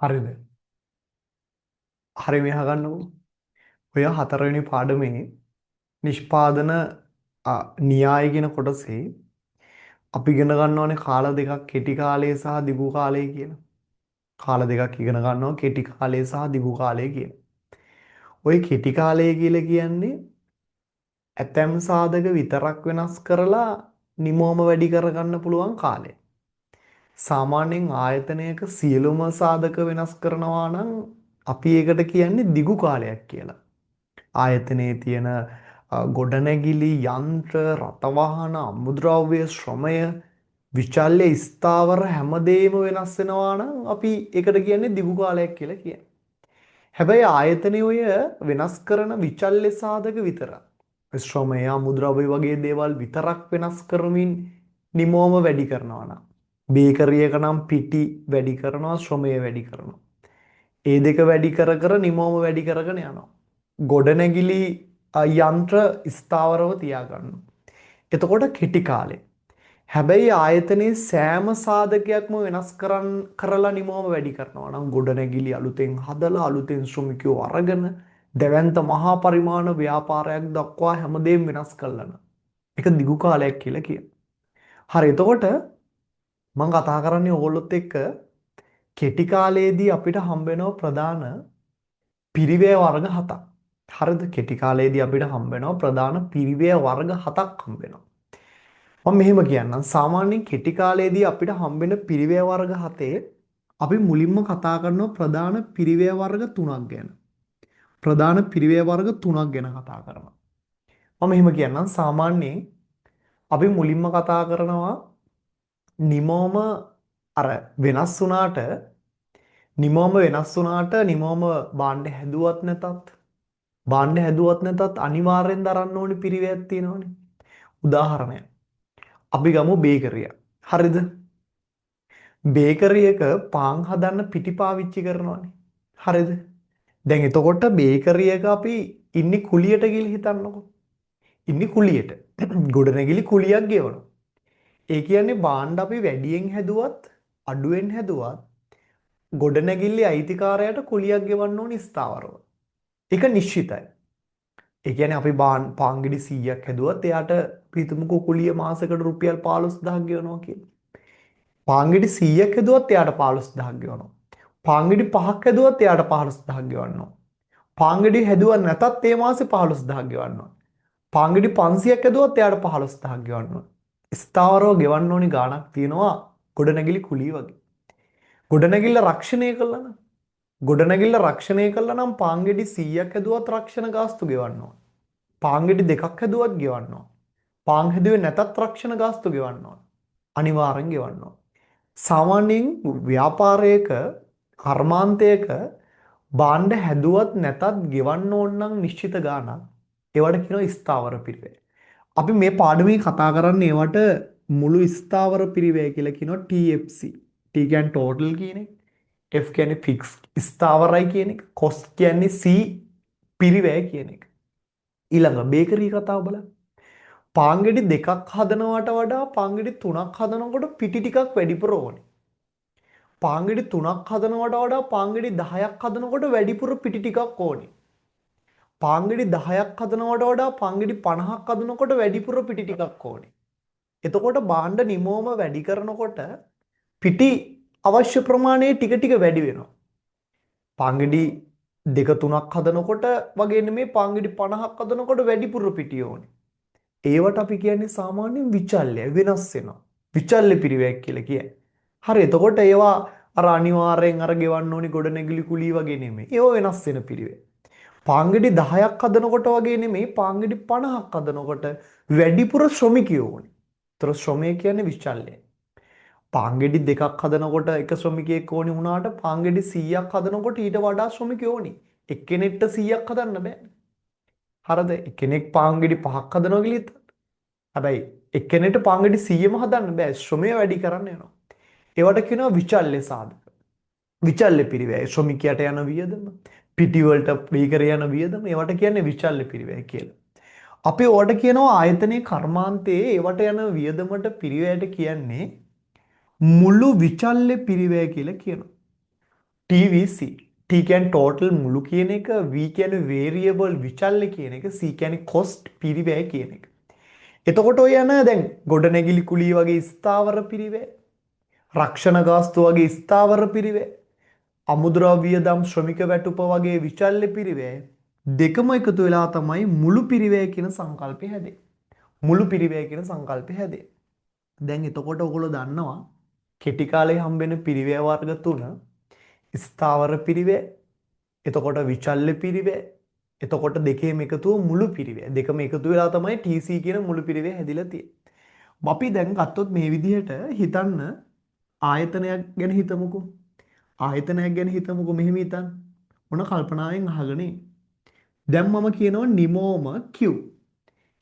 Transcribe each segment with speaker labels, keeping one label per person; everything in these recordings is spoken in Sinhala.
Speaker 1: හරිද? හරි, මෙහා ගන්නකෝ. ඔය හතරවෙනි පාඩමේ නිෂ්පාදන න්‍යාය කියන කොටසේ අපි ඉගෙන ගන්න ඕනේ කාල දෙකක්, කෙටි කාලය සහ දිගු කාලය කියලා. කාල දෙකක් ඉගෙන ගන්නවා, කෙටි කාලය සහ දිගු කාලය කියලා. ඔය කෙටි කාලය කියලා කියන්නේ ඇතැම් සාධක විතරක් වෙනස් කරලා නිමවම වැඩි කරගන්න පුළුවන් කාලය. සාමාන්‍යයෙන් ආයතනයක සියලුම සාධක වෙනස් කරනවා නම් අපි ඒකට කියන්නේ දිගු කාලයක් කියලා. ආයතනයේ තියෙන ගොඩනැගිලි, යන්ත්‍ර, රථවාහන, අමුද්‍රව්‍ය, ශ්‍රමය, විචල්‍ය, ස්ථාවර හැමදේම වෙනස් වෙනවා නම් අපි ඒකට කියන්නේ දිගු කාලයක් කියලා කියන්නේ. හැබැයි ආයතනයේ ඔය වෙනස් කරන විචල්‍ය සාධක විතරක්, ශ්‍රමය, අමුද්‍රව්‍ය වගේ දේවල් විතරක් වෙනස් කරමින් නිමවම වැඩි කරනවා නම්, බේකරි එක නම් පිටි වැඩි කරනවා, ශ්‍රමය වැඩි කරනවා. ඒ දෙක වැඩි කර කර නිමවම වැඩි කරගෙන යනවා. ගොඩනැගිලි යන්ත්‍ර ස්ථාවරව තියාගන්නවා. එතකොට කෙටි කාලේ. හැබැයි ආයතනයේ සෑම සාධකයක්ම වෙනස් කරලා නිමවම වැඩි කරනවා නම්, ගොඩනැගිලි අලුතෙන් හදලා, අලුතෙන් ශ්‍රමිකයෝ අරගෙන, දැවැන්ත මහා පරිමාණ ව්‍යාපාරයක් දක්වා හැමදේම වෙනස් කළා නම් ඒක දිගු කාලයක් කියලා කියනවා. හරි, එතකොට මම කතා කරන්නේ ඕගොල්ලොත් එක්ක කෙටි කාලයේදී අපිට හම්බ වෙනව ප්‍රධාන පිරිවැය වර්ග හතක්. හරිද? කෙටි කාලයේදී අපිට හම්බ වෙනව ප්‍රධාන පිරිවැය වර්ග හතක් හම්බ වෙනවා. මම මෙහෙම කියන්නම්. සාමාන්‍යයෙන් කෙටි කාලයේදී අපිට හම්බ වෙන පිරිවැය වර්ග හතේ අපි මුලින්ම කතා කරනවා ප්‍රධාන පිරිවැය වර්ග තුනක් ගැන. ප්‍රධාන පිරිවැය වර්ග තුනක් ගැන කතා කරනවා. මම මෙහෙම කියන්නම්. සාමාන්‍යයෙන් අපි මුලින්ම කතා කරනවා නිමවම අර වෙනස් වුණාට, නිමවම වෙනස් වුණාට, නිමවම භාණ්ඩ හැදුවත් නැතත්, භාණ්ඩ හැදුවත් නැතත් අනිවාර්යෙන් දරන්න ඕනි පිරිවැයක් තියෙනවනේ. උදාහරණයක් අපි ගමු බේකරිය. හරිද? බේකරි එක පාන් හදන්න පිටි පාවිච්චි කරනවනේ. හරිද? දැන් එතකොට බේකරි එක අපි ඉන්නේ කුලියට කියලා හිතන්නකෝ. ඉන්නේ කුලියට. ගොඩනැගිලි කුලියක් ගෙවනවා. ඒ කියන්නේ භාණ්ඩ අපි වැඩියෙන් හැදුවත් අඩුවෙන් හැදුවත් ගොඩනැගිල්ලේ අයිතිකාරයාට කුලියක් ගෙවන්න ඕනි ස්ථාවරව. ඒක නිශ්චිතයි. ඒ කියන්නේ අපි පාන් ගෙඩි 100ක් හැදුවත් එයාට අපි හිතමුකෝ කුලිය මාසෙකට රුපියල් 15,000ක් ගෙවනවා කියලා. පාන් ගෙඩි 100ක් හැදුවත් එයාට 15,000ක් ගෙවනවා. පාන් ගෙඩි පහක් හැදුවත් එයාට 15,000ක් ගෙවන්න ඕන. පාන් ගෙඩි හැදුවත් නැතත් ඒ මාසේ 15,000ක් ගෙවන්න ඕන. පාන් ගෙඩි 500ක් හැදුවත් එයාට 15,000ක් ගෙවන්න ඕන. ස්ථාවරව ගෙවන්න ඕනි ගාණක් තියෙනවා ගොඩනැගිලි කුලිය වගේ. ගොඩනැගිල්ල රක්ෂණය කළා නම්, ගොඩනැගිල්ල රක්ෂණය කළා නම් පාන් ගෙඩි 100ක් හැදුවත් රක්ෂණ ගාස්තු ගෙවන්න ඕන. පාන් ගෙඩි දෙකක් හැදුවත් ගෙවන්න ඕන. පාන් හැදුවේ නැතත් රක්ෂණ ගාස්තු ගෙවන්න ඕන. අනිවාර්යෙන් ගෙවන්න ඕන. සාමාන්‍යයෙන් ව්‍යාපාරයක, කර්මාන්තයක භාණ්ඩ හැදුවත් නැතත් ගෙවන්න ඕන නම් නිශ්චිත ගාණක්, ඒවට කියනවා ස්ථාවර පිරිවැය. අපි මේ පාඩමේ කතා කරන්නේ ඒවට මුළු ස්ථාවර පිරිවැය කියලා කියනවා, TFC. T කියන්නේ ටෝටල් කියන එක. F කියන්නේ ෆික්ස්, ස්ථාවරයි කියන එක. කොස්ට් කියන්නේ C, පිරිවැය කියන එක. ඊළඟ බේකරි කතාව බලන්න. පාන් ගෙඩි දෙකක් හදනවට වඩා පාන් ගෙඩි තුනක් හදනකොට පිටි ටිකක් වැඩිපුර ඕනේ. පාන් ගෙඩි තුනක් හදනවට වඩා පාන් ගෙඩි 10ක් හදනකොට වැඩිපුර පිටි ටිකක් ඕනේ. පාන් ගෙඩි 10ක් හදනවට වඩා පාන් ගෙඩි 50ක් හදනකොට වැඩිපුර පිටි ටිකක් ඕනේ. එතකොට භාණ්ඩ නිමවම වැඩි කරනකොට පිටි අවශ්‍ය ප්‍රමාණය ටික ටික වැඩි වෙනවා. පාන් ගෙඩි දෙක තුනක් හදනකොට වගේ නෙමෙයි, පාන් ගෙඩි 50ක් හදනකොට වැඩිපුර පිටි ඕනේ. ඒවට අපි කියන්නේ සාමාන්‍යයෙන් විචල්‍ය වෙනස් වෙනවා. විචල්‍ය පිරිවැයක් කියලා කියන්නේ. හරි, එතකොට ඒවා අර අනිවාර්යෙන් අර ගෙවන්න ඕනි ගොඩනැගිලි කුලී වගේ නෙමෙයි. ඒවා වෙනස් වෙන පිරිවැය. පාන් ගෙඩි 10ක් හදනකොට වගේ නෙමෙයි, පාන් ගෙඩි 50ක් හදනකොට වැඩිපුර ශ්‍රමිකයෝ ඕනේ. ඒතර ශ්‍රමය කියන්නේ විචල්‍යය. පාන් ගෙඩි දෙකක් හදනකොට එක ශ්‍රමිකයෙක් ඕනි වුණාට පාන් ගෙඩි 100ක් හදනකොට ඊට වඩා ශ්‍රමිකයෝ ඕනි. එක්කෙනෙක්ට 100ක් හදන්න බෑ. හරිද? එක්කෙනෙක් පාන් ගෙඩි පහක් හදනවා කියලා හිතන්න. හැබැයි එක්කෙනෙක්ට පාන් ගෙඩි 100ම හදන්න බෑ. ශ්‍රමය වැඩි කරන්න වෙනවා. ඒවට කියනවා විචල්‍ය සාධක. විචල්‍ය පිරිවැය. ශ්‍රමිකයාට යන වියදම, පිටි වලට බේකරි යන වියදම, ඒවට කියන්නේ විචල්‍ය පිරිවැය කියලා. අපි ඕවට කියනවා ආයතනයේ කර්මාන්තයේ ඒවට යන වියදමට, පිරිවැයට කියන්නේ මුළු විචල්‍ය පිරිවැය කියලා කියනවා. TVC. T කියන්නේ ටෝටල් මුළු කියන එක, V කියන්නේ වේරියබල් විචල්‍ය කියන එක, C කියන්නේ කොස්ට් පිරිවැය කියන එක. එතකොට ඔය යන දැන් ගොඩනැගිලි කුලී වගේ ස්ථාවර පිරිවැය, රක්ෂණ ගාස්තු වගේ ස්ථාවර පිරිවැය, අමුද්‍රව්‍ය වියදම් ශ්‍රමික වැටුප වගේ විචල්‍ය පිරිවැය දෙකම එකතු වෙලා තමයි මුළු පිරිවැය කියන සංකල්පය හැදෙන්නේ. මුළු පිරිවැය කියන සංකල්පය හැදෙන්නේ. දැන් එතකොට ඔයගොල්ලෝ දන්නවා කෙටි කාලේ හම්බෙන පිරිවැය වර්ග තුන: ස්ථාවර පිරිවැය, එතකොට විචල්‍ය පිරිවැය, එතකොට දෙකේම එකතුව මුළු පිරිවැය. දෙකම එකතු වෙලා තමයි TC කියන මුළු පිරිවැය හැදිලා තියෙන්නේ. අපි දැන් ගත්තොත් මේ විදිහට හිතන්න, ආයතනයක් ගැන හිතමුකෝ. ආයතනයක් ගැන හිතමුකෝ, මෙහෙම හිතන්න. මොන කල්පනාවෙන් අහගෙන ඉන්න. දැන් මම කියනවා නිමෝම Q.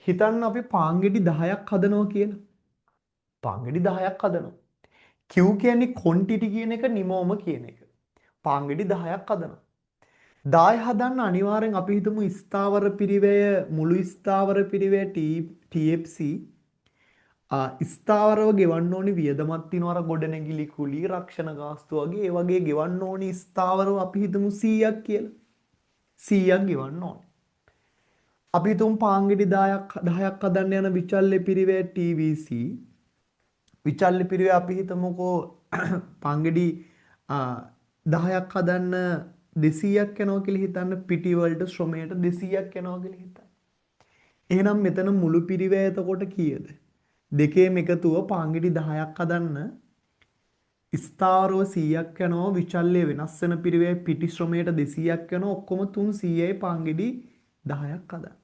Speaker 1: හිතන්න අපි පාන් ගෙඩි 10ක් හදනවා කියලා. පාන් ගෙඩි 10ක් හදනවා. Q කියන්නේ ක්වොන්ටිටි කියන එක, නිමෝම කියන එක. පාන් ගෙඩි 10ක් හදනවා. 10 හදන්න අනිවාර්යෙන් අපි හිතමු ස්ථාවර පිරිවැය, මුළු ස්ථාවර පිරිවැය TFC ස්ථාවරව ගෙවන්න ඕනි වියදමක් තියෙනවා. අර ගොඩනැගිලි කුලී, රක්ෂණ ගාස්තු වගේ ඒ වගේ ගෙවන්න ඕනි ස්ථාවරව අපි හිතමු 100ක් කියලා. 100ක් ගෙවන්න ඕනි. අපි හිතමු පාන් ගෙඩි 10ක් හදන්න යන විචල්‍ය පිරිවැය TVC, විචල්‍ය පිරිවැය අපි හිතමුකෝ පාන් ගෙඩි 10ක් හදන්න 200ක් යනවා කියලා හිතන්න. පිටි වලට ශ්‍රමයට 200ක් යනවා කියලා හිතන්න. එහෙනම් මෙතන මුළු පිරිවැය එතකොට කීයද? දෙකේම එකතුව පාන් ගෙඩි 10ක් හදන්න ස්ථාවරව 100ක් යනවා, විචල්‍ය වෙනස් වෙන පිරිවැය පිටි ශ්‍රමයට 200ක් යනවා, ඔක්කොම 300යි පාන් ගෙඩි 10ක් හදන්න.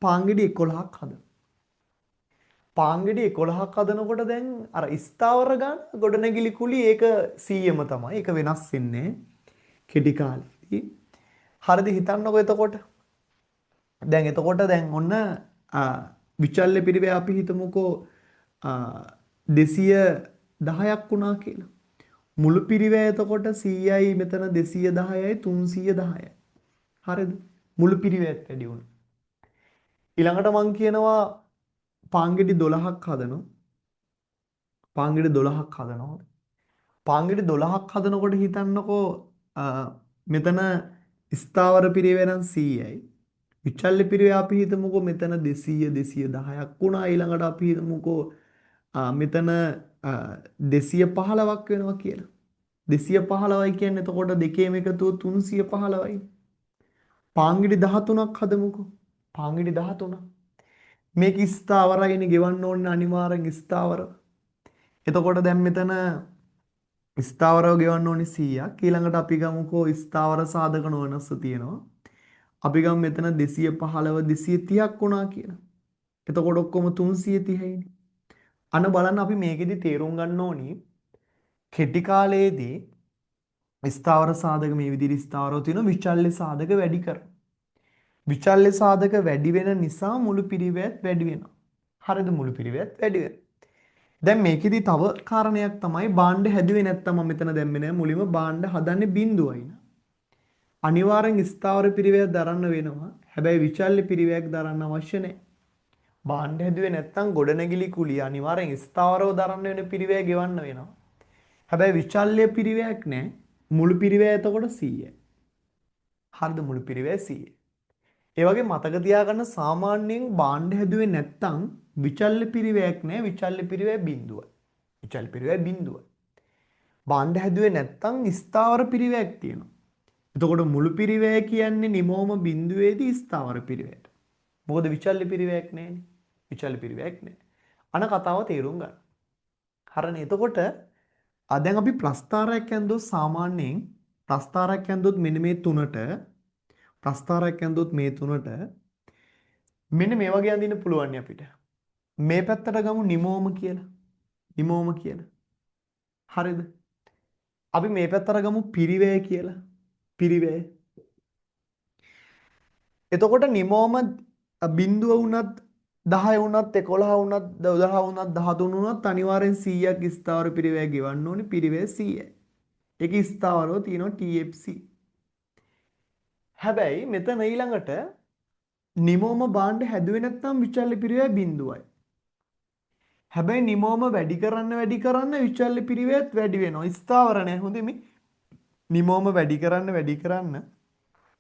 Speaker 1: පාන් ගෙඩි 11ක් හදන්න. පාන් ගෙඩි 11ක් හදනකොට දැන් අර ස්ථාවර ගාන ගොඩනැගිලි කුලි ඒක 100ම තමයි. ඒක වෙනස් වෙන්නේ කෙටි කාලෙදී. හරිද? හිතන්නකෝ එතකොට. දැන් එතකොට දැන් ඔන්න විචල්‍ය පිරිවැය අපි හිතමුකෝ 210ක් වුණා කියලා. මුළු පිරිවැය එතකොට 100යි මෙතන 210යි 310යි. හරිද? මුළු පිරිවැයත් වැඩි වුණා. ඊළඟට මං කියනවා පාන් ගෙඩි 12ක් හදනවා. පාන් ගෙඩි 12ක් හදනවා. පාන් ගෙඩි 12ක් හදනකොට හිතන්නකෝ මෙතන ස්ථාවර පිරිවැය නම් 100යි. විචල්‍ය පිරිවැය අපි හිතමුකෝ මෙතන 200 210ක් වුණා. ඊළඟට අපි හිතමුකෝ මෙතන 215ක් වෙනවා කියලා. 215යි කියන්නේ එතකොට දෙකේම එකතුව 315යි. පාන් ගෙඩි 13ක් හදමුකෝ. පාන් ගෙඩි 13. මේක ස්ථාවරයිනේ, ගෙවන්න ඕනේ අනිවාර්යෙන් ස්ථාවරව. එතකොට දැන් මෙතන ස්ථාවරව ගෙවන්න ඕනේ 100ක්. ඊළඟට අපි ගමුකෝ ස්ථාවර සාධක නොවෙනස්ව තියෙනවා. අපි ගමු මෙතන 215 230ක් වුණා කියලා. එතකොට ඔක්කොම 330යිනේ. අන්න බලන්න, අපි මේකෙදි තේරුම් ගන්න ඕනි කෙටි කාලයේදී ස්ථාවර සාධක මේ විදිහට ස්ථාවරව තියෙනවා, විචල්‍ය සාධක වැඩි කරනවා. විචල්‍ය සාධක වැඩි වෙන නිසා මුළු පිරිවැයත් වැඩි වෙනවා. හරිද? මුළු පිරිවැයත් වැඩි වෙනවා. දැන් මේකෙදි තව කාරණයක් තමයි භාණ්ඩ හැදුවේ නැත්තම්, මම මෙතන දැම්මේ නෑ, මුලින්ම භාණ්ඩ හදන්නේ බිඳුවයි නා. අනිවාර්යෙන් ස්ථාවර පිරිවැයක් දරන්න වෙනවා. හැබැයි විචල්‍ය පිරිවැයක් දරන්න අවශ්‍ය නෑ. භාණ්ඩ හැදුවේ නැත්තම් ගොඩනැගිලි කුලිය අනිවාර්යෙන් ස්ථාවරව දරන්න වෙන පිරිවැය ගෙවන්න වෙනවා. හැබැයි විචල්‍ය පිරිවැයක් නෑ. මුළු පිරිවැය එතකොට 100යි. හරිද? මුළු පිරිවැය 100යි. ඒ වගේ මතක තියාගන්න, සාමාන්‍යයෙන් භාණ්ඩ හැදුවේ නැත්තම් විචල්‍ය පිරිවැයක් නෑ, විචල්‍ය පිරිවැය බිඳුවයි. විචල්‍ය පිරිවැය බිඳුවයි. භාණ්ඩ හැදුවේ නැත්තම් ස්ථාවර පිරිවැයක් තියෙනවා. එතකොට මුළු පිරිවැය කියන්නේ නිමෝම බිඳුවේදී ස්ථාවර පිරිවැයට. මොකද විචල්‍ය පිරිවැයක් නෑනේ. විචල්‍ය පිරිවැයක් නෑ. අන කතාව තේරුම් ගන්න. හරිනේ. එතකොට දැන් අපි ප්‍රස්ථාරයක් ඇන්දොත්, සාමාන්‍යයෙන් ප්‍රස්ථාරයක් ඇන්දොත් මෙන්න මේ තුනට ප්‍රස්ථාරයක් ඇන්දොත් මේ තුනට මෙන්න මේ වගේ අඳින්න පුළුවන් අපිට. මේ පැත්තට ගමු නිමෝම කියලා. නිමෝම කියලා. හරිද? අපි මේ පැත්තට ගමු පිරිවැය කියලා. පිරිවැය. එතකොට නිමෝම බිඳුව වුණත් 10 වුණත් 11 වුණත් 12 වුණත් 13 වුණත් අනිවාර්යෙන් 100ක් ස්ථාවර පිරිවැය ගෙවන්න ඕනේ, පිරිවැය 100යි. ඒක ස්ථාවරව තියෙනවා TFC. හැබැයි මෙතන ඊළඟට නිමෝම භාණ්ඩ හැදුවේ නැත්නම් විචල්‍ය පිරිවැය බිඳුවයි. හැබැයි නිමෝම වැඩි කරන්න වැඩි කරන්න විචල්‍ය පිරිවැයත් වැඩි වෙනවා. ස්ථාවර නෑ හොඳේ මේ. නිමෝම වැඩි කරන්න වැඩි කරන්න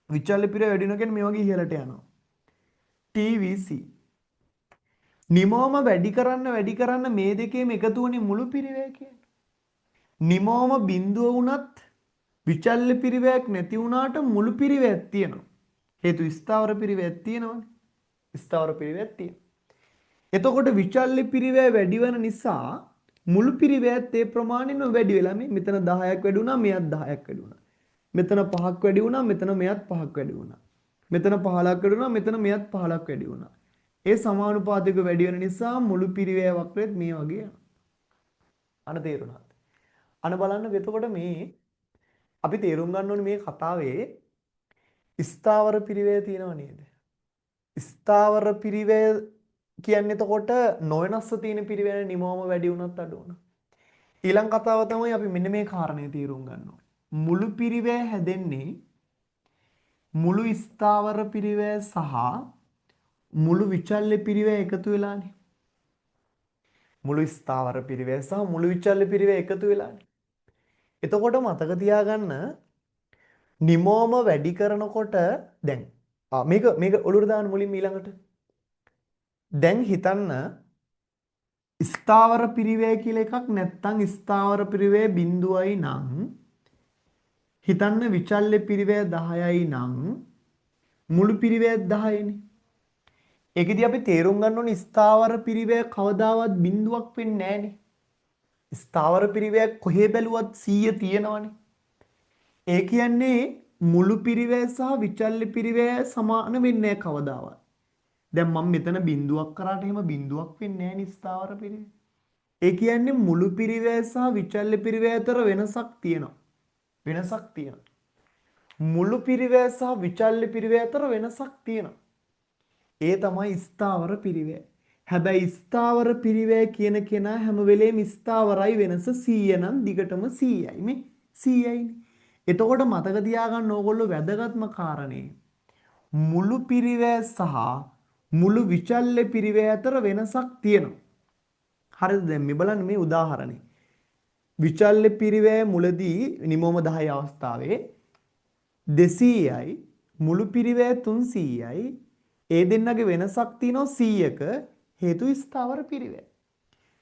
Speaker 1: විචල්‍ය පිරිවැය වැඩි වෙනවා කියන්නේ මේ වගේ ඉහළට යනවා. TVC. නිමෝම වැඩි කරන්න වැඩි කරන්න මේ දෙකේම එකතු වුණේ මුළු පිරිවැය කියන්නේ. නිමෝම බිඳුව වුණත් විචල්‍ය පිරිවැයක් නැති වුණාට මුළු පිරිවැයක් තියෙනවා. හේතු ස්ථාවර පිරිවැයක් තියෙනවනේ. ස්ථාවර පිරිවැයක් තියෙනවා. එතකොට විචල්‍ය පිරිවැය වැඩි වෙන නිසා මුළු පිරිවැයත් ඒ ප්‍රමාණයෙන්ම වැඩි වෙලා මේ මෙතන 10ක් වැඩි වුණා, මෙයත් 10ක් වැඩි වුණා. මෙතන 5ක් වැඩි වුණා, මෙතන මෙයත් 5ක් වැඩි වුණා. මෙතන 15ක් වැඩි වුණා, මෙතන මෙයත් 15ක් වැඩි වුණා. ඒ සමානුපාතික වැඩි වෙන නිසා මුළු පිරිවැය වක්‍රෙත් මේ වගේ යනවා. අන තේරුණාද? අන බලන්න, එතකොට මේ අපි තේරුම් ගන්න ඕනේ මේ කතාවේ ස්ථාවර පිරිවැය තියෙනව නේද? ස්ථාවර පිරිවැය කියන්නේ එතකොට නොවෙනස්ව තියෙන පිරිවැය, නිමවම වැඩි වුණත් අඩු වුණත්. ඊළඟ කතාව තමයි අපි මෙන්න මේ කාරණේ තේරුම් ගන්න ඕනේ. මුළු පිරිවැය හැදෙන්නේ මුළු ස්ථාවර පිරිවැය සහ මුළු විචල්‍ය පිරිවැය එකතු වෙලානේ. මුළු ස්ථාවර පිරිවැය සහ මුළු විචල්‍ය පිරිවැය එකතු වෙලානේ. එතකොට මතක තියාගන්න, නිමෝම වැඩි කරනකොට දැන් මේක මේක ඔලුවට දාන්න මුලින්ම. ඊළඟට දැන් හිතන්න, ස්ථාවර පිරිවැය කියලා එකක් නැත්තම්, ස්ථාවර පිරිවැය බිඳුවයි නම්, හිතන්න විචල්‍ය පිරිවැය 10යි නම් මුළු පිරිවැයත් 10යිනේ. ඒකෙදි අපි තේරුම් ගන්න ඕනේ ස්ථාවර පිරිවැය කවදාවත් බිඳුවක් වෙන්නේ නෑනේ. ස්ථාවර පිරිවැයක් කොහේ බැලුවත් 100 තියෙනවනේ. ඒ කියන්නේ මුළු පිරිවැය සහ විචල්‍ය පිරිවැය සමාන වෙන්නේ නෑ කවදාවත්. දැන් මම මෙතන බිඳුවක් කරාට එහෙම බිඳුවක් වෙන්නේ නෑනේ ස්ථාවර පිරිවැය. ඒ කියන්නේ මුළු පිරිවැය සහ විචල්‍ය පිරිවැය අතර වෙනසක් තියෙනවා. වෙනසක් තියෙනවා. මුළු පිරිවැය සහ විචල්‍ය පිරිවැය අතර වෙනසක් තියෙනවා. ඒ තමයි ස්ථාවර පිරිවැය. හැබැයි ස්ථාවර පිරිවැය කියන කෙනා හැම වෙලේම ස්ථාවරයි. වෙනස 100 නම් දිගටම 100යි මේ 100යිනේ. එතකොට මතක තියාගන්න ඕගොල්ලෝ වැදගත්ම කාරණේ, මුළු පිරිවැය සහ මුළු විචල්‍ය පිරිවැය අතර වෙනසක් තියෙනවා. හරිද? දැන් මේ බලන්න මේ උදාහරණේ. විචල්‍ය පිරිවැය මුලදී නිමෝම 10 අවස්ථාවේ 200යි, මුළු පිරිවැය 300යි. ඒ දෙන්නගේ වෙනසක් තියෙනවා 100ක, හේතු ස්ථාවර පිරිවැය.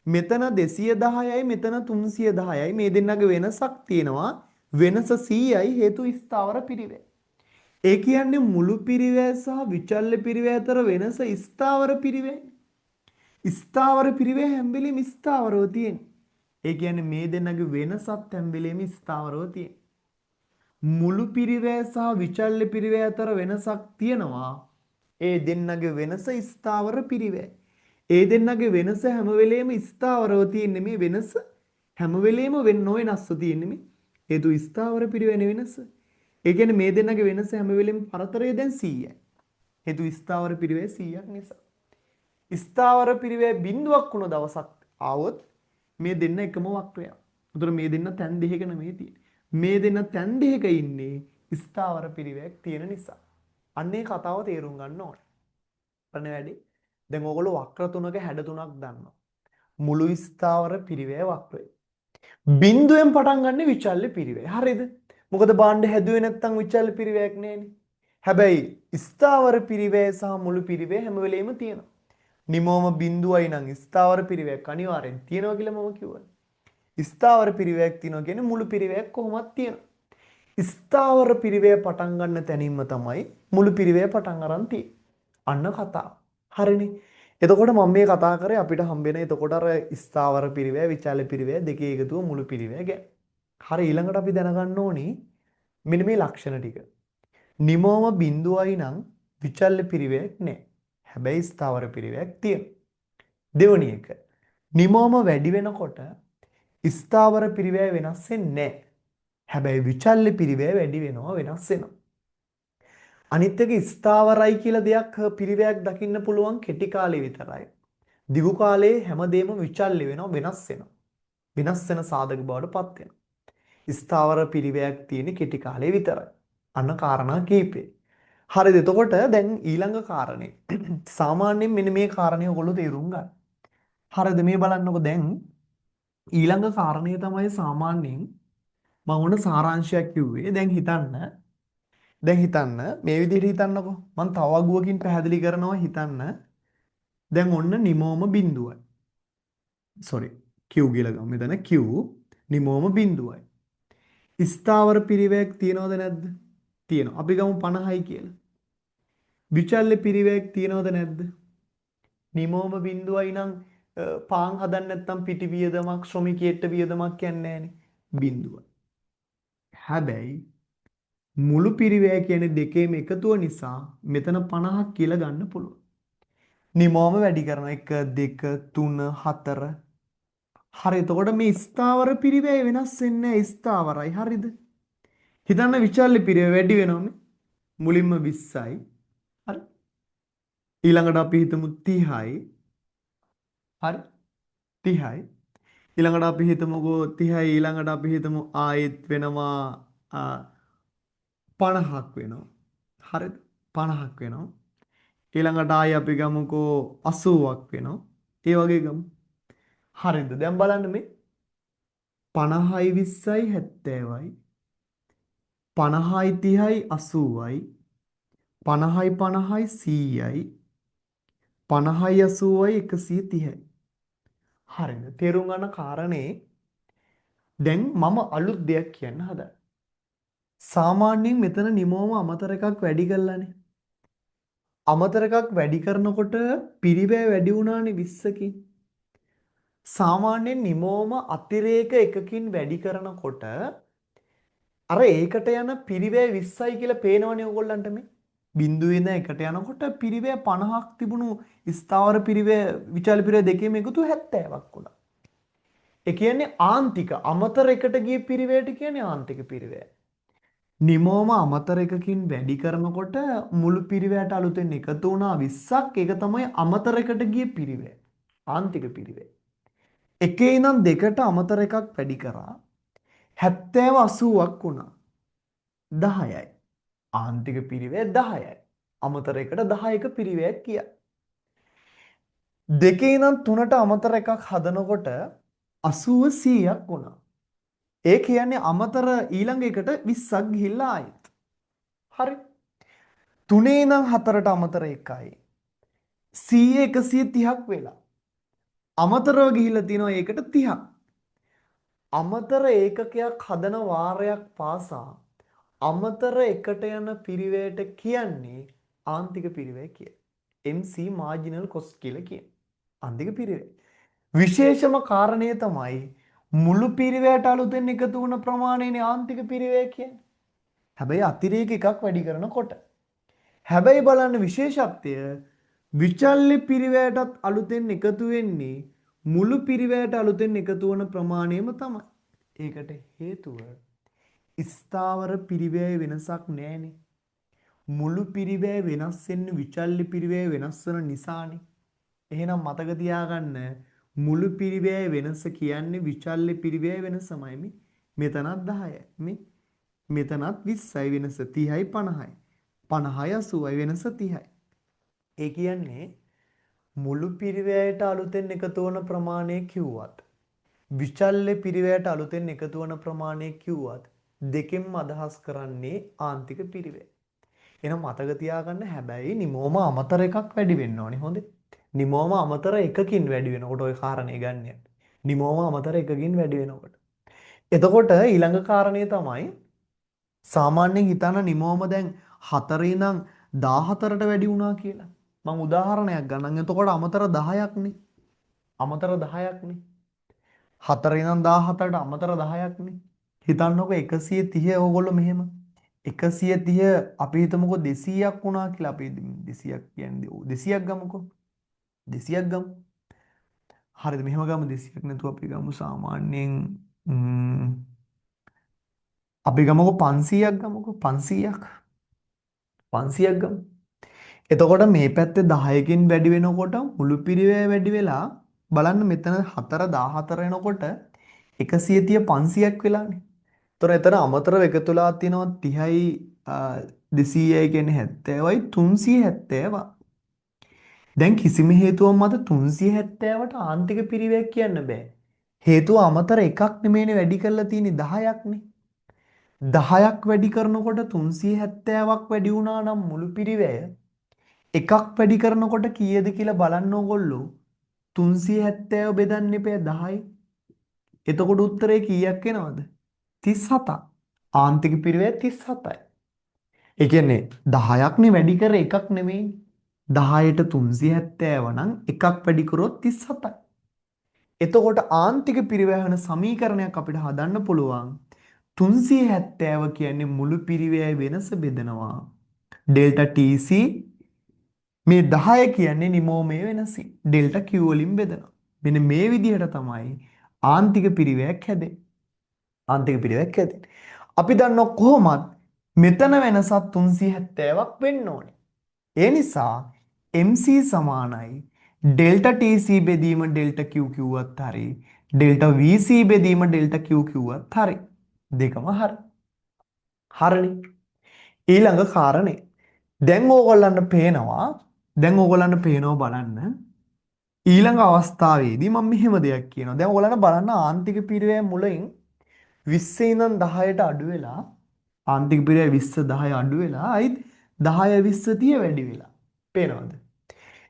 Speaker 1: මෙතන 210යි, මෙතන 310යි. මේ දෙන්නගේ වෙනසක් තියෙනවා, වෙනස 100යි, හේතු ස්ථාවර පිරිවැය. ඒ කියන්නේ මුළු පිරිවැය සහ විචල්‍ය පිරිවැය අතර වෙනස ස්ථාවර පිරිවැය. ස්ථාවර පිරිවැය හැම වෙලෙම ස්ථාවරව තියෙන්නේ. ඒ කියන්නේ මේ දෙන්නගේ වෙනසත් හැම වෙලෙම ස්ථාවරව තියෙන්නේ. මුළු පිරිවැය සහ විචල්‍ය පිරිවැය අතර වෙනසක් තියෙනවා. ඒ දෙන්නගේ වෙනස ස්ථාවර පිරිවැය. ඒ දෙන්නගේ වෙනස හැම වෙලෙම ස්ථාවරව තියෙන්නේ. මේ වෙනස හැම වෙලෙම වෙන නොවෙනස්ව තියෙන්නේ මේ. හේතු ස්ථාවර පිරිවැයනේ වෙනස. ඒ කියන්නේ මේ දෙන්නගේ වෙනස හැම වෙලෙම පරතරය දැන් 100යි. හේතු ස්ථාවර පිරිවැය 100ක් නිසා. ස්ථාවර පිරිවැය බිඳුවක් වුණ දවසක් ආවොත් මේ දෙන්න එකම වක්‍රයක්. උතර මේ දෙන්න තැන් දෙකක නෙමෙයි තියෙන්නේ. මේ දෙන්න තැන් දෙකක ඉන්නේ ස්ථාවර පිරිවැයක් තියෙන නිසා. අන්න ඒ කතාව තේරුම් ගන්න ඕනේ. අන්න වැඩි. දැන් ඕගොල්ලෝ වක්‍ර තුනක හැඩ තුනක් දන්නවා. මුළු ස්ථාවර පිරිවැය වක්‍රය. බිඳුවෙන් පටන් ගන්න විචල්‍ය පිරිවැය. හරිද? මොකද භාණ්ඩ හැදුවේ නැත්තම් විචල්‍ය පිරිවැයක් නෑනේ. හැබැයි ස්ථාවර පිරිවැය සහ මුළු පිරිවැය හැම වෙලෙම තියෙනවා. නිමෝම බිඳුවයි නම් ස්ථාවර පිරිවැයක් අනිවාර්යෙන් තියෙනවා කියලා මම කිව්වනේ. ස්ථාවර පිරිවැයක් තියෙනවා කියන්නේ මුළු පිරිවැයක් කොහොමද තියෙනවා. ස්ථාවර පිරිවැය පටන් ගන්න තැනින්ම තමයි මුළු පිරිවැය පටන් අරන් තියෙන්නේ. අන්න කතාව. හරිනේ. එතකොට මම මේ කතා කරේ අපිට හම්බෙන එතකොට අර ස්ථාවර පිරිවැය, විචල්‍ය පිරිවැය දෙකේ එකතුව මුළු පිරිවැය ගැන. හරි, ඊළඟට අපි දැනගන්න ඕනි මෙන්න මේ ලක්ෂණ ටික. නිමෝම බිඳුවයි නම් විචල්‍ය පිරිවැයක් නෑ. හැබැයි ස්ථාවර පිරිවැයක් තියෙනවා. දෙවනි එක, නිමෝම වැඩි වෙනකොට ස්ථාවර පිරිවැය වෙනස් වෙන්නේ නෑ. හැබැයි විචල්‍ය පිරිවැය වැඩි වෙනවා, වෙනස් වෙනවා. අනිත් එක, ස්ථාවරයි කියලා දෙයක් පිරිවැයක් දකින්න පුළුවන් කෙටි කාලේ විතරයි. දිගු කාලේ හැමදේම විචල්‍ය වෙනවා, වෙනස් වෙනවා. වෙනස් වෙන සාධක බවට පත් වෙනවා. ස්ථාවර පිරිවැයක් තියෙන කෙටි කාලේ විතරයි. අන්න කාරණා කීපේ. හරිද? එතකොට දැන් ඊළඟ කාරණේ. සාමාන්‍යයෙන් මෙන්න මේ කාරණේ ඔයගොල්ලෝ තේරුම් ගන්න. හරිද? මේ බලන්නකෝ, දැන් ඊළඟ කාරණේ තමයි සාමාන්‍යයෙන් මම ඔන්න සාරාංශයක් කිව්වේ. දැන් හිතන්න. දැන් හිතන්න මේ විදිහට හිතන්නකෝ. මං තව වගුවකින් පැහැදිලි කරනවා හිතන්න. දැන් ඔන්න නිමෝම බිඳුවයි. සෝරි, Q කියලා ගමු. මෙතන Q නිමෝම බිඳුවයි. ස්ථාවර පිරිවැයක් තියනවද නැද්ද? තියෙනවා. අපි ගමු 50යි කියලා. විචල්‍ය පිරිවැයක් තියනවද නැද්ද? නිමෝම බිඳුවයි නම් පාන් හදන්න නැත්නම් පිටි වියදමක් ශ්‍රමිකයෙක්ට වියදමක් කියන්නේ නෑනේ. බිඳුවයි. හැබැයි මුළු පිරිවැය කියන්නේ දෙකේම එකතුව නිසා මෙතන 50ක් කියලා ගන්න පුළුවන්. නිමෝම වැඩි කරනවා 1 2 3 4. හරි, එතකොට මේ ස්ථාවර පිරිවැය වෙනස් වෙන්නේ නෑ, ස්ථාවරයි. හරිද? හිතන්න විචල්‍ය පිරිවැය වැඩි වෙනවනේ. මුලින්ම 20යි. හරි. ඊළඟට අපි හිතමු 30යි. හරි. 30යි. ඊළඟට අපි හිතමුකෝ 30යි. ඊළඟට අපි හිතමු ආයෙත් වෙනවා 50ක් වෙනවා. හරිද? 50ක් වෙනවා. ඊළඟට ආයෙ අපි ගමුකෝ 80ක් වෙනවා. ඒ වගේ ගමු. හරිද? දැන් බලන්න මේ 50යි 20යි 70යි, 50යි 30යි 80යි, 50යි 50යි 100යි, 50යි 80යි 130යි. හරිද? තේරුම් ගන්න කාරණේ දැන් මම අලුත් දෙයක් කියන්න හදන්නේ. සාමාන්‍යයෙන් මෙතන නිමෝම අමතර එකක් වැඩි කළානේ. අමතර එකක් වැඩි කරනකොට පිරිවැය වැඩි වුණානේ 20කින්. සාමාන්‍යයෙන් නිමෝම අතිරේක එකකින් වැඩි කරනකොට අර ඒකට යන පිරිවැය 20යි කියලා පේනවනේ ඔයගොල්ලන්ට මේ. බිඳුවේ ඉඳන් එකට යනකොට පිරිවැය 50ක් තිබුණු ස්ථාවර පිරිවැය විචල්‍ය පිරිවැය දෙකේම එකතු 70ක් වුණා. ඒ කියන්නේ ආන්තික අමතර එකට ගිය පිරිවැයට කියන්නේ ආන්තික පිරිවැය. නිමෝම අමතර එකකින් වැඩි කරනකොට මුළු පිරිවැයට අලුතෙන් එකතු වුණා 20ක්. ඒක තමයි අමතර එකට ගිය පිරිවැය. ආන්තික පිරිවැය. එකේ ඉඳන් දෙකට අමතර එකක් වැඩි කරා 70 80ක් වුණා. 10යි. ආන්තික පිරිවැය 10යි. අමතර එකට 10ක පිරිවැයක් කියා. දෙකේ ඉඳන් තුනට අමතර එකක් හදනකොට 80 100ක් වුණා. ඒ කියන්නේ අමතර ඊළඟ එකට 20ක් ගිහිල්ලා ආයෙත්. හරි. තුනේ ඉඳන් හතරට අමතර එකයි. 100 130ක් වෙලා. අමතරව ගිහිල්ලා තිනවා ඒකට 30ක්. අමතර ඒකකයක් හදන වාරයක් පාසා අමතර එකට යන පිරිවැයට කියන්නේ ආන්තික පිරිවැය කියලා. MC marginal cost කියලා කියන්නේ. ආන්තික පිරිවැය. විශේෂම කාරණය තමයි මුළු පිරිවැයට අලුතෙන් එකතු වුණ ප්‍රමාණයනේ ආන්තික පිරිවැය කියන්නේ. හැබැයි අතිරේක එකක් වැඩි කරනකොට. හැබැයි බලන්න විශේෂත්වය, විචල්‍ය පිරිවැයටත් අලුතෙන් එකතු වෙන්නේ මුළු පිරිවැයට අලුතෙන් එකතු වන ප්‍රමාණයම තමයි. ඒකට හේතුව ස්ථාවර පිරිවැය වෙනසක් නෑනේ. මුළු පිරිවැය වෙනස් වෙන්නේ විචල්‍ය පිරිවැය වෙනස් වෙන නිසානේ. එහෙනම් මතක තියාගන්න, මුළු පිරිවැය වෙනස කියන්නේ විචල්‍ය පිරිවැය වෙනසමයි මේ. මෙතනත් 10යි මේ. මෙතනත් 20යි වෙනස 30යි 50යි. 50යි 80යි වෙනස 30යි. ඒ කියන්නේ මුළු පිරිවැයට අලුතෙන් එකතු වන ප්‍රමාණය කිව්වත්, විචල්‍ය පිරිවැයට අලුතෙන් එකතු වන ප්‍රමාණය කිව්වත් දෙකෙන්ම අදහස් කරන්නේ ආන්තික පිරිවැය. එහෙනම් මතක තියාගන්න, හැබැයි නිමෝම අමතර එකක් වැඩි වෙන්න ඕනේ. හොඳේ. නිමෝම අමතර එකකින් වැඩි වෙනකොට ඔය කාරණේ ගන්න. නිමෝම අමතර එකකින් වැඩි වෙනකොට. එතකොට ඊළඟ කාරණේ තමයි, සාමාන්‍යයෙන් හිතන්න නිමෝම දැන් 4 ඉඳන් 14ට වැඩි වුණා කියලා. මං උදාහරණයක් ගන්නම්. එතකොට අමතර 10ක් නේ. අමතර 10ක් නේ. 4 ඉඳන් 14ට අමතර 10ක් නේ. හිතන්නකෝ 130, ඕගොල්ලෝ මෙහෙම 130 අපි හිතමුකෝ 200ක් වුණා කියලා. අපි 200ක් කියන්නේ 200ක් ගමුකෝ. 200ක් ගමු. හරිද? මෙහෙම ගමු, 200ක් නැතුව අපි ගමු සාමාන්‍යයෙන් අපි ගමුකෝ 500ක් ගමුකෝ. 500ක් 500ක් ගමු. එතකොට මේ පැත්තේ 10කින් වැඩි වෙනකොට මුළු පිරිවැය වැඩි වෙලා බලන්න මෙතන 4 14 වෙනකොට 130 500ක් වෙලානේ. එතකොට එතන අමතරව එකතු වෙලා තියෙනවා 30යි 200යි කියන්නේ 70යි 370. දැන් කිසිම හේතුවක් මත 370ට ආන්තික පිරිවැයක් කියන්න බෑ. හේතුව අමතර එකක් නෙමෙයිනේ වැඩි කරලා තියෙන්නේ, 10ක් නේ. 10ක් වැඩි කරනකොට 370ක් වැඩි වුණා නම් මුළු පිරිවැය එකක් වැඩි කරනකොට කීයද කියලා බලන්න ඕගොල්ලෝ. 370 බෙදන්න එපා 10යි. එතකොට උත්තරේ කීයක් එනවද? 37ක්. ආන්තික පිරිවැය 37යි. ඒ කියන්නේ 10ක් නේ වැඩි කර එකක් නෙමෙයි. 10ට 370 නම් එකක් වැඩි කරොත් 37යි. එතකොට ආන්තික පිරිවැය වෙන සමීකරණයක් අපිට හදන්න පුළුවන්. 370 කියන්නේ මුළු පිරිවැය වෙනස බෙදනවා. ඩෙල්ටා TC මේ 10 කියන්නේ නිමෝමේ වෙනසින් ඩෙල්ටා Q වලින් බෙදනවා. මෙන්න මේ විදිහට තමයි ආන්තික පිරිවැයක් හැදෙන්නේ. ආන්තික පිරිවැයක් හැදෙන්නේ. අපි දන්නවා කොහොමත් මෙතන වෙනසක් 370ක් වෙන්න ඕනේ. ඒ නිසා MC සමානයි ඩෙල්ටා TC බෙදීම ඩෙල්ටා Q කිව්වත් හරි, ඩෙල්ටා VC බෙදීම ඩෙල්ටා Q කිව්වත් හරි. දෙකම හරි. හරිනේ. ඊළඟ කාරණේ. දැන් ඕගොල්ලන්ට පේනවා, දැන් ඕගොල්ලන්ට පේනවා බලන්න. ඊළඟ අවස්ථාවේදී මම මෙහෙම දෙයක් කියනවා. දැන් ඕගොල්ලන්ට බලන්න ආන්තික පිරිවැය මුලින් 20 ඉඳන් 10ට අඩු වෙලා, ආන්තික පිරිවැය 20 10 අඩු වෙලා ආයිත් 10 20 30 වැඩි වෙලා. පේනවද?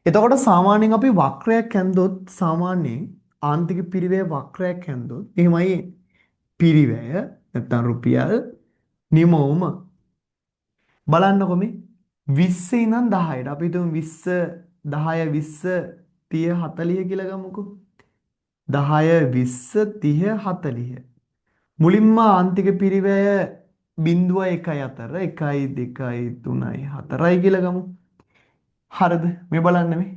Speaker 1: එතකොට සාමාන්‍යයෙන් අපි වක්‍රයක් ඇන්දොත්, සාමාන්‍යයෙන් ආන්තික පිරිවැය වක්‍රයක් ඇන්දොත් එහෙමයි. පිරිවැය නැත්තම් රුපියල් නිමවුම බලන්නකො මේ 20 ඉඳන් 10ට අපි හිතමු 20 10 20 30 40 කියලා ගමුකෝ. 10 20 30 40. මුලින්ම ආන්තික පිරිවැය 0.1 අතර 1 2 3 4යි කියලා ගමු. හරිද? මේ බලන්න මේ.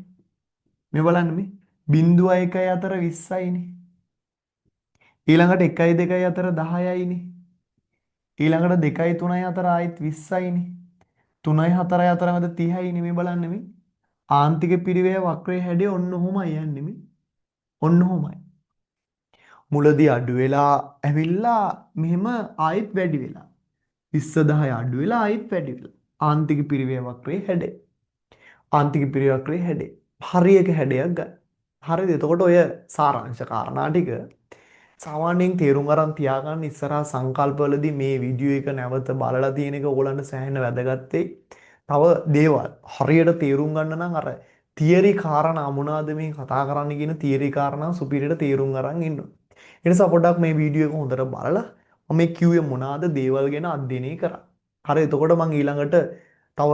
Speaker 1: මේ බලන්න මේ 0.1 අතර 20යිනේ. ඊළඟට 1යි 2යි අතර 10යිනේ. ඊළඟට 2යි 3යි අතර ආයිත් 20යිනේ. 3යි 4යි අතර මැද 30යිනේ. මේ බලන්න මේ. ආන්තික පිරිවැය වක්‍රයේ හැඩය ඔන්න ඔහොමයි යන්නේ මේ. ඔන්න ඔහොමයි. මුලදී අඩු වෙලා ඇවිල්ලා මෙහෙම ආයිත් වැඩි වෙලා. 20 10 අඩු වෙලා ආයිත් වැඩි වෙලා. ආන්තික පිරිවැය වක්‍රයේ හැඩය. ආන්තික පිරිවැය වක්‍රයේ හැඩය. හරියක හැඩයක් ගන්න. හරිද? එතකොට ඔය සාරාංශ කාරණා ටික සාමාන්‍යයෙන් තේරුම් අරන් තියාගන්න. ඉස්සරහා සංකල්පවලදී මේ වීඩියෝ එක නැවත බලලා තියෙන එක ඔයගොල්ලන්ට සෑහෙන වැදගත් වෙයි. තව දේවල් හරියට තේරුම් ගන්න නම් අර තියරි කාරණා මොනවාද මේ කතා කරන්න කියන තියරි කාරණා සුපිරියට තේරුම් අරන් ඉන්න ඕනේ. ඒ නිසා පොඩ්ඩක් මේ වීඩියෝ එක හොඳට බලලා මම මේ කිව්වේ මොනවාද දේවල් ගැන අධ්‍යයනය කරන්න. හරි, එතකොට මං ඊළඟට තව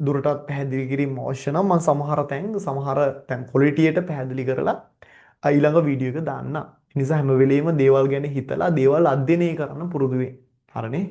Speaker 1: දුරටත් පැහැදිලි කිරීම අවශ්‍ය නම් මං සමහර තැන් ක්වොලිටියට පැහැදිලි කරලා ඊළඟ වීඩියෝ එක දාන්නම්. ඒ නිසා හැම වෙලෙම දේවල් ගැන හිතලා දේවල් අධ්‍යයනය කරන්න පුරුදු වෙන්න. හරිනේ?